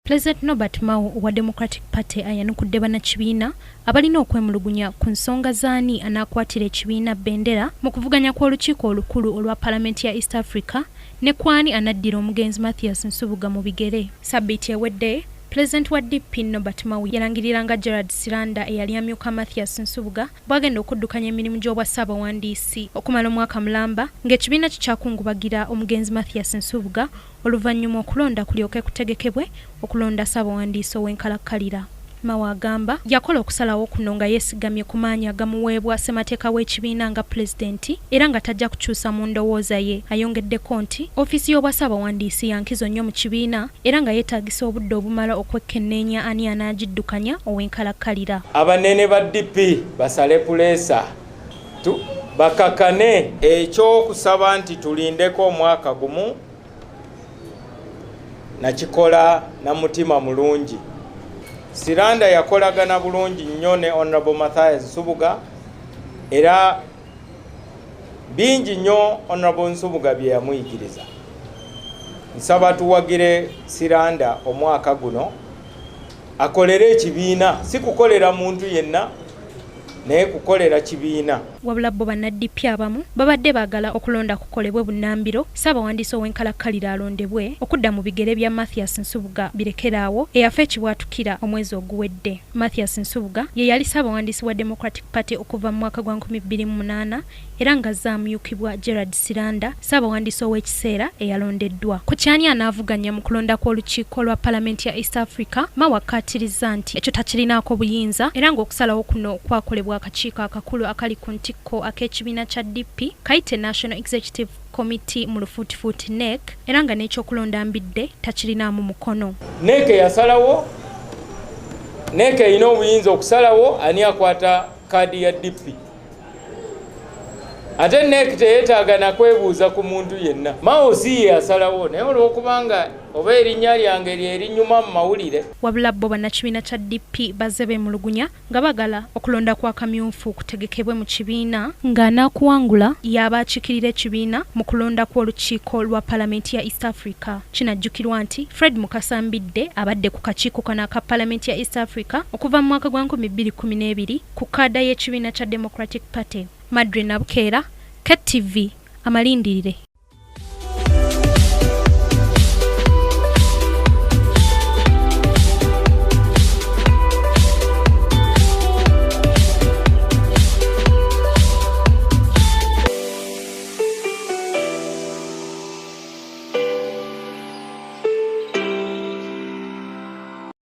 Pulezidenti Norbert Mao owa Democratic Party ayanukudde bannakibiina abalina okwemulugunya ku nsonga z'ani anaakwatira ekibiina bbendera mu kuvuganya kw'olukiiko olukulu olwa palamenti ya East Africa ne kw'ani anaddira omugenzi Mathias Nsubuga mu bigere. Ssabbiiti ewedde, Pulezidenti wa DP Norbert Mao yalangirira nga Gerald Siranda eyali amyuka Mathias Nsubuga bw'agenda okuddukanya emirimu gy'obwa Ssaabawandiisi okumala omwaka mulamba ng'ekibiina kikyakungubagira omugenzi Mathias Nsubuga oluvannyuma okulonda kulyoke kutegekebwe okulonda Ssaabawandiisi ow'enkalakkalira. Mao agamba yakola okusalawo kuno nga yeesigamye ku maanyi agamuweebwa ssemateeka w'ekibiina nga Pulezidenti era nga tajja kukyusa mu ndowooza ye. Ayongeddeko nti ofiisi y'obwa Ssaabawandiisi ya nkizo nnyo mu kibiina era nga yeetaagisa obudde obumala okwekkenneenya ani anaagiddukanya ow'enkalakkalira. Abanene ba DP basale puleesa bakakane. Eky'okusaba nti tulindeko omwaka gumu nakikola na mutima mulungi. Siranda yakolagana bulungi nnyo ne Honorable Mathias Nsubuga era bingi nnyo Honorable Nsubuga bye yamuyigiriza. Nsaba tuwagire Siranda omwaka guno akolere ekibiina, si kukolera muntu yenna naye kukolera kibiina. Wabula bo banna-DP abamu babadde baagala okulonda kukolebwe bunnambiro, Ssaabawandiisi ow'enkalakkalira alondebwe okudda mu bigere bya Mathias Nsubuga Birekeraawo eyafa ekibwatukira omwezi oguwedde. Mathias Nsubuga ye yali Ssaabawandiisi wa Democratic Party okuva mu mwaka gwa 2008 era ng'azze amyukibwa Gerald Siranda, Ssaabawandiisi ow'ekiseera eyalondeddwa. Ku ky'ani anaavuganya mu kulonda kw'olukiiko lwa Palamenti ya East Africa, Mao akkaatirizza nti ekyo takirinaako buyinza era ng'okusalawo kuno kwakolebwa akakiiko akakulu akali ku ntikko ak'ekibiina kya DP kayite National Executive Committee mu lufuutifuuti NEC era nga n'ekyokulonda Mbidde takirinaamu mukono. NEC yasalawo, NEC erina obuyinza okusalawo ani akwata kaadi ya DP. Ate NEC teyeetaaga na kwebuuza ku muntu yenna. Mao si ye yasalawo naye olw'okubanga oba erinnya lyange lye linyuma mu mawulire. Wabula bo bannakibiina kya DP bazze beemulugunya nga baagala okulonda kwa kamyufu kutegekebwe mu kibiina ng'anaakuwangula y'aba akiikirira ekibiina mu kulonda kw'olukiiko lwa palamenti ya East Africa. Kinajjukirwa nti Fred Mukasa Mbidde abadde ku kakiiko kano aka palamenti ya East Africa okuva mu mwaka gwa 2012 ku kaada y'ekibiina kya Democratic Party. Madrine Nabukeera, KTV, Amalindirire.